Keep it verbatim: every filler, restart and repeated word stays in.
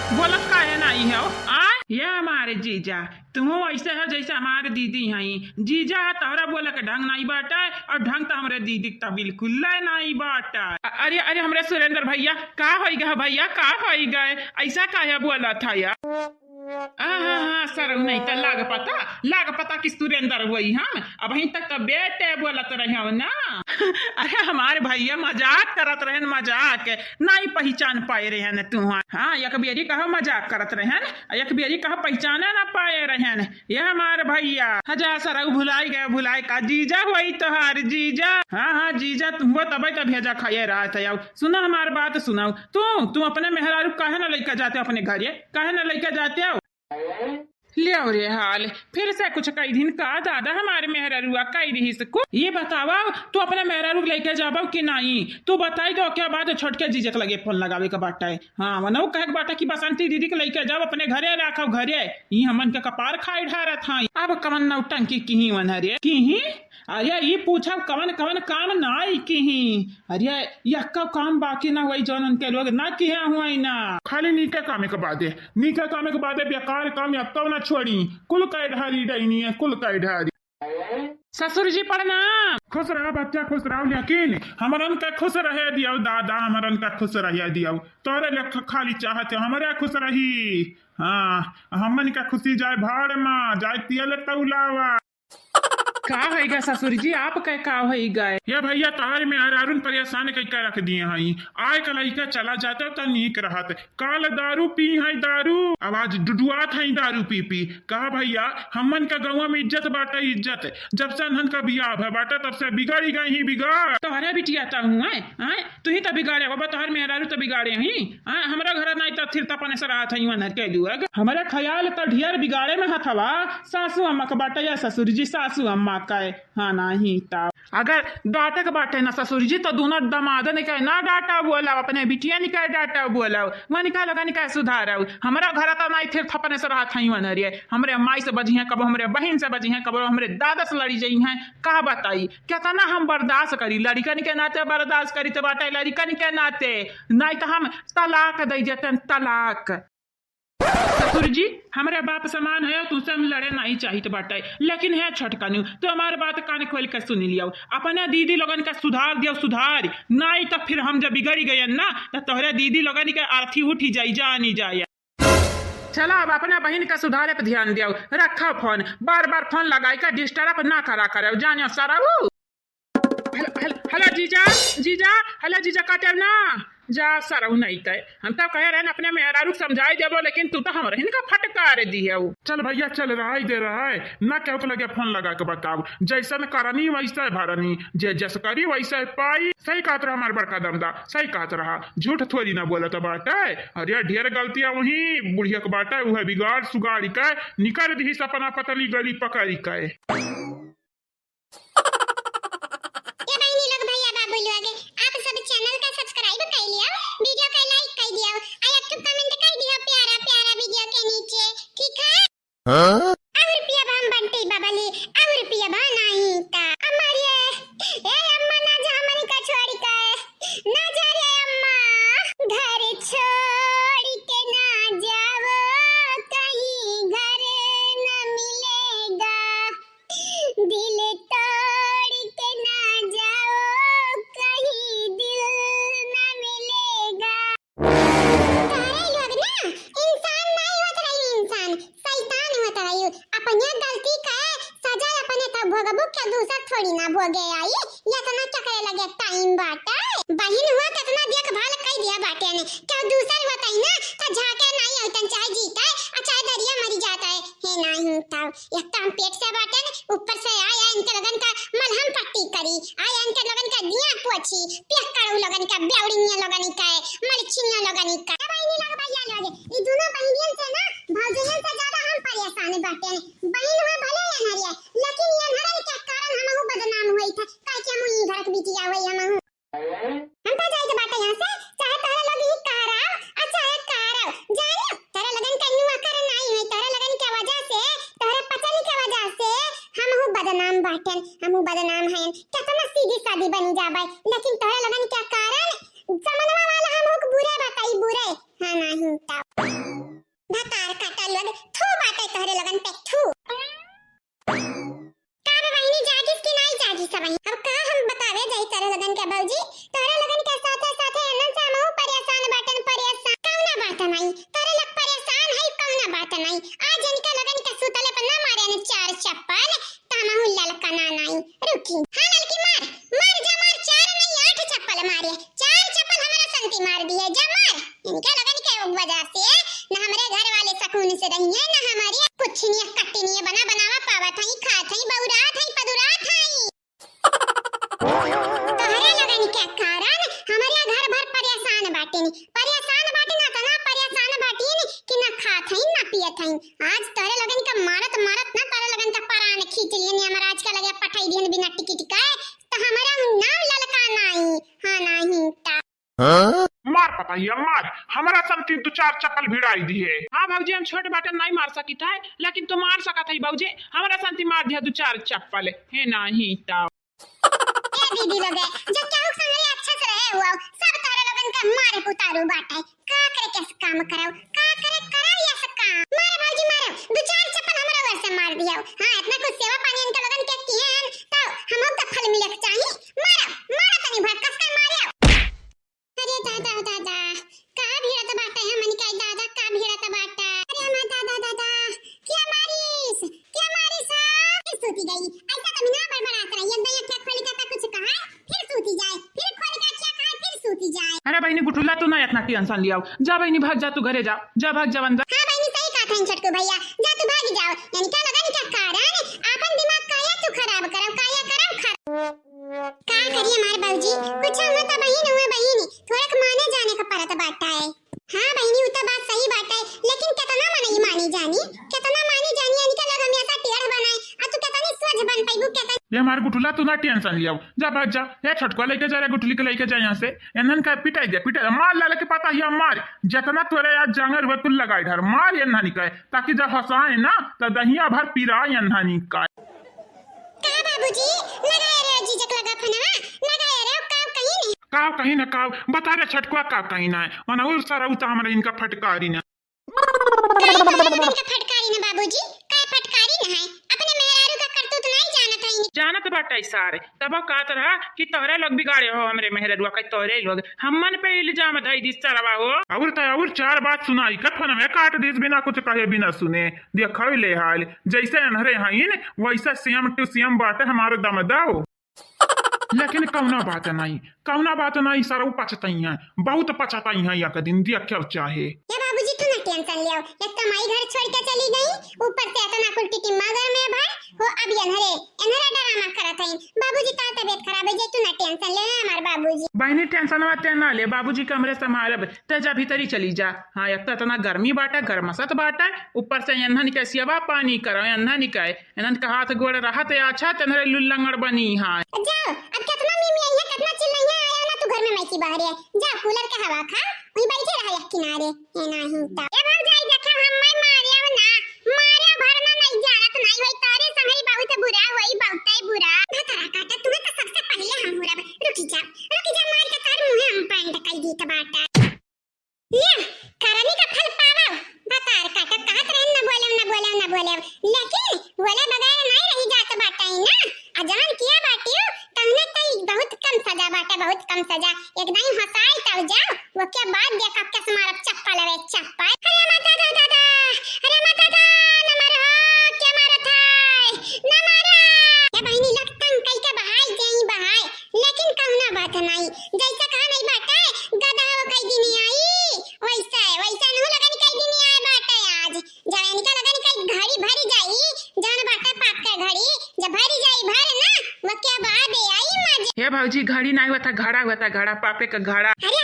बोलत काहे नाई हो? आ? ये हमारे जीजा, तुहू ऐसे हो जैसे हमारे दीदी हई। जीजा है, तोहरा बोले के ढंग नाई बाटे, और ढंग तो हमरे दीदी के तो बिल्कुल ले नाई बाटे। अ-, अरे, अरे, हमरे सुरेंद्र भैया, का होई गए भैया, का होई गए? ऐसा काहे बोलत है यार? आ, हाँ, हाँ, सरऊ नहीं तो लाग पता, लाग पता कि सुरेंद्र वही हम, अबहीं तक तो बेटे बोलत रहे हो ना। अरे हमारे भैया मजाक करत रहन, मजाक, नहीं पहचान पाए रहन तू। हाँ, एक बेरी कहो मजाक करत रहन, एक बेरी कहो पहचाने ना पाए रहन। ये हमारे भैया, हजा सरऊ भुलाई गए, भुलाई का जीजा वही तोहार जीजा। हाँ, हाँ, जीजा तुमको तबे तो भेजा खाए रहा था। सुनो हमार बात सुनाओ, तू, तू अपने मेहरारू काहे ना लेके जाते अपने घरे, काहे ना लेके जाते हो? लियो रे हाल, फिर से कुछ कही दिन का दादा हमारे मेहरारुआ कही रही से को। ये बतावा, तू अपने मेहरारू के लेके जाबो कि नहीं? तू बताई दो क्या बात है, छोटके जीजे के लगे फोन लगावे के बाटा है। हाँ, वनऊ कहे के बाटा कि बसंती दीदी के लेके जाओ अपने घरे, राखो घरे। ई हमन के कपार खाई ढारत हैं। अब कवन नौटंकी किही वनहरे किही? अरे, ई पूछब कवन कवन काम नाई किही। अरे, यक्का काम बाकी ना हुई जौन उनके लोग ना किहे हुई ना। खाली नीके कामे के बादे, नीके कामे के बादे बेकार काम यक्का ना छोड़ी। कुल कई ढारी डैनी है, कुल कई ढारी। ससुर जी प्रणाम। खुश रहा बच्चा, खुश रहो, लेकिन हमरन का खुश रहे दियो दादा, हमरन का खुश रहे दियो। तोरे लेखा खाली चाहत है हमरे खुश रही। हाँ, हमन का खुशी जाए भाड़ मा, जाए तेल तौलावा। का होइगा ससुर जी, आप कह का होइगा? ये भैया, तोहर मेहरारून परेशान कइके रख दिए हई। आय का लइका चला जाता त नीक रहत। काल दारू पी हई दारू, आवाज डुडुआत हई दारू पी पी। कहा भैया, हमन का गौवा में इज्जत बाटे इज्जत। जब से अनहन का बियाह भय बाटे तब से बिगड़ी गई ही बिगड़। तोहरे बिटिया त हुए, आय, तू ही त बिगाड़े बाबा, तोहर मेहरारू त बिगाड़े ही। आय, हमरा घर नाई त थिर तपने से रहत हई वनहर के दुआग। हमरा ख्याल त ढेर बिगाड़े में हथवा सासू अम्मा का बाटे या ससुर जी सासू अम्मा का है। हाँ, नाही त अगर डांटे के बाटे ना ससुर जी, तो दोनों दमादन के ना डांटा बोलाओ, अपने बिटिया निकाय डांटा बोलाओ, वनिका लगन का सुधारो। हमरा घर त नाई थिर थपने से रहत हई वनहरे। हमरे माई से बजिहे कबो, हमरे बहिन से बजिहे कबो, हमरे दादा से लड़ी जइहे। का बताई, केतना हम बर्दाश्त करी, लड़िकन के नाते बर्दाश्त करी त बाटे, लड़िकन के नाते, नाई त हम तलाक दई देते, तलाक। ससुर जी, हमरे बाप समान है, तुसे हम लड़े नाई चाहित बाटे, लेकिन है छोटकनू, तू हमार बात कान खोल के सुन लियो। अपने दीदी लोगन का सुधार दियो, सुधार, नाई त फिर हम जब बिगड़ी गए ना, त तोहरे दीदी लोगन के अर्थी उठी जाई, जानी जाए। चला, अब अपने बहिन का सुधारे पे ध्यान दियो, रखा फोन, बार बार फोन लगाई का डिस्टर्ब ना करा करो, जानियो सरऊ। हेलो, हेलो, हेलो जीजा, जीजा, हेलो जीजा, काटे ना। जा सरऊ नहीं तय। हम तब कहे रहन अपने मेहरारू के समझाई देबो, लेकिन तू तो हमरे हिन का फटकार दियो। चल भैया चल, रहाई दे रहाई। ना केहू के लगे फोन लगा के बताओ। जैसन करनी वैसे भरनी, जे जस करी वैसे पाई। सही कहत रहा हमार बड़का दमदा, सही कहत रहा। झूठ थोड़ी ना बोलत बाटे। अरे ढेर गलतियां वही बुढ़िया के बाटे, उहे बिगाड़ सुगाड़ी के निकर दिही सपना पतली गली पकड़ी के। ए बहिनी लोग, भैया बाबू लोग, आप सब चैनल का सब्सक्राइब कर लियो, वीडियो का लाइक कर दियो, आ एक ठो कमेंट कर दियो प्यारा प्यारा वीडियो के नीचे, ठीक है? हाँ? और पियबा हम बंटी बबली, और पियबा नहीं ता। अम्मा रे, ए अम्मा ना जा हमनी का छोड़ के, ना जा रे अम्मा, घर छोड़ के ना जाओ, कहीं घर न मिलेगा। दिल तोड़ के ना जाओ, कहीं दिल ना मिलेगा। तोहरे लोग ना इंसान नाई होत रही, इंसान शैतान होत रही। अपने गलती के सजा अपने तो भोगबू, के दूसर थोड़ी ना भोगे आई। इतना चकरे लगे टाइम बाटे। बहिन हुआ कितना देखभाल कर दिया बाटे ने, के दूसर होत ही ना तो झाके नाई होतन, चाहे जीते आ चाहे दरिया मरी जाता है। हे नाहीं तब, एक तो हम पेट से बाटेन, ऊपर से आय, आय इनके लोगन का मलहम पट्टी करी, आय, आय इनके लोगन का जिया पोछी, पियक्कड़ू लोगन का, बेवड़िया लोगन का, मलछिया लोगन का। ए बहिनी लोग, भैया लोग, ई दोनों बहिनियन से ना, भौजैयन से ज्यादा हम परेशान बाटेन। बहिन हुआ भले अनहरिया, लेकिन ये अनहरन के कारण हमहू बदनाम होई था, काहे कि हमहू ई घर के बिटिया होई हमहू। हम तो जाइत बाटे यहाँ से, चाहे तोहरे लोग ही कह रहा, आ चाहे कह रहा। जानियो, तोहरे लगन का नुआ कर नाई है, तोहरे लगन के वजह से, तोहरे पचन के वजह से हमहू बदनाम बाटेन, हमहू बदनाम हैं। केतना सीधी सादी बनी जाबे, लेकिन तोहरे लगन के कारण जमनवा वाला हमहू के बुरे बताई, बुरे। हाँ, नाहीं तब। परेशान बाटी ना, तना परेशान बाटी कि ना खात हईन, ना पियत हईन। आज तोहरे लोगन का मारत, मारत ना तोहरे लोगन का परान खींच लिहन, यमराज का लगे पठाई दिहन बिना टिकट का, त हमरा नाम ललका नाई, हाँ नाहीं ता। मार पतहिया मार, हमरा संती दू चार चप्पल भिड़ाई दिहे। हाँ भौजी, हम छोट बाटन नाई मार सकित है, लेकिन तू मार सकत है भौजी, हमरा संती मार दिहा दू चार चप्पल, हे नाहीं ता। ए दीदी लोगे, जब केहू के संगे अच्छे से रहे हुआ, सब तोहरे लोगन के मारे पुतारू बाटे। का करे के काम करौ, का करे करौ ये सब काम। मारो भौजी मारो, दू चार चप्पल हमरो ओर से मार दियो। हाँ, इतना कुछ सेवा पानी इनका लोगन के किए हैं, तो हमहू के फल मिले के चाही। मारो, मारो तनी भर कस के मारो। अरे दादा, दादा, का भिड़त बाटे हमन के दादा, का भिड़त बाटे? अरे हमार दादा, दादा, क्या मारिस? क्या मारिस हो? फिर सूती गई। ऐसा कभी ना बड़बड़ात रही। एक दाई अखिया खोली का कुछ कहा, फिर सूती जाए, फिर खोली का अखिया कहा, फिर सूती जाए। अरे बहिनी गुठुला, तू ना इतना tension लियाओ। जा बहिनी, भाग जा, तू घरे जा, जा भाग जा, बन जा। हाँ बहिनी, सही कहत हैं छोटकू भैया, जा तू भाग जाओ। इनका लोगन के कारण आपन दिमाग काया तू खराब करब, काया करब खराब। का करी हमार भौजी, कुछ हुआ त बहिन हुए बहिन, थोड़क माने जाने का परत बाटा है। हाँ बहिनी, उ त बात सही बाटे, लेकिन केतना मनई मानी जानी, केतना मानी जानी, इनका लोग हमेशा टेढ़ बनाए, आ तू केतनी सोझ बन पइबू, केतनी। ये हमार गुठुला, तू ना tension लियाओ, जा भाग जा, ये छोटका लेके जा रे, गुठुली के लेके जा यहाँ से, इन्हन का पिटाई दे, पिटाई दे, मार लाले के पता ही मार, जितना तोरे यार जांगर हुए कुल लगाई ढार, मार इन्हन का, ताकि जब हंसाए ना, तो दहिया भर पिराए इन्हन का। का बाबूजी, लगाए रहे जीजक लगा फोनवा, लगाए रहे, का कहीं नहीं। का कहीं ना का, बता रे छटकुआ का कहीं ना है, मना उ सारा उ त हमरा इनका फटकारी ना। का इनका फटकारी ना बाबूजी, का फटकारी ना है, अपने मेहरारू का करतूत नहीं जानत है। जानत बाटे सारे, तब कहत रहा कि तोहरे लोग बिगाड़े हो हमरे मेहरारुआ का, तोहरे लोग हमन पे इल्जाम धई दिस सरवा हो। और त और चार बात सुनाई का फोनवा काट दिस बिना कुछ कहे बिना सुने। देखो ले हाल, जैसे अन्हरे हईन, वैसा same to same बाटे हमारो दमदाओ। लेकिन कौनो बात नहीं, कौनो बात नहीं, सरऊ पछतइहैं, बहुत पछतइहैं एक दिन, देखो चाहे। ए बाबूजी, तू ना tension लियो, एक तो माई घर छोड़ के चली गई, ऊपर से इतना कुल टिटिम्मा घर में भर हो, अब एन्हरे, एन्हरे drama करत हईन। बाबूजी का तबीयत खराब है, जे तू ना tension ले, हमार बाबूजी। बहिनी, tension मत ना ले, बाबूजी कमरे संभालब, ते जा भीतरी चली जा। हाँ, एक तो इतना गर्मी बाटे, गरमसत बाटे, ऊपर से एन्हन के सेवा पानी करो, एन्हन के, एन्हन के हाथ गोड़ रहत अच्छा, तेन्हरे लुल्लंगड़ बनी है। जाओ, अब कितना मिमियाइहैं, कितना चिल्लाइहैं, आया ना तू घर में माई की बहरे। जाओ, cooler के हवा खा, वहीं बैठे रहा एक किनारे। ए नाहीं तो। ए भौजाई, देखा हम मैं मारे ना, मारे भरना नहीं जानत नहीं होई, तारे संगई बहुत बुरा होई, बहुते बुरा। भतरा काटा, तुम्हें तो सबसे पहले हम हुरब। रुकी जा, रुकी जा, मार के तार मुँहे हम pant कई दीत बाटा। या, करनी का फल पावा, भतार काटा कहत रहन, "न बोलेव, न बोलेव, न बोलेव।" लेकिन बोले बगैर नाई रही जात बाटे ना। आ जवन किया बाटियो, तहने तई बहुत कम सजा बाटे, बहुत कम सजा। एक दाई हंसाई तब जाओ, वो के बाद देखा कस मारब चप्पल रे चप्पल। अरे माता दा दादा, अरे माता दा, न मारो, के मारत है, न मारो। ए बहिनी, लग तंग कई के बहाई जाई बहाई। लेकिन कौनो बात नाई, जैसे कहा नहीं बाटे, गधा हो कई दिन आई, वैसे, वैसे नहु लगन कई दिन आए बाटे आज। जब इनका लगन कई घड़ी भरी जाई, जौन बाटे पाप के घड़ी, जब भरी जाई भर ना, वो के बाद आई मजे। हे भौजी, घड़ी नाई होता, घड़ा होता, घड़ा, पापे का घड़ा। अरे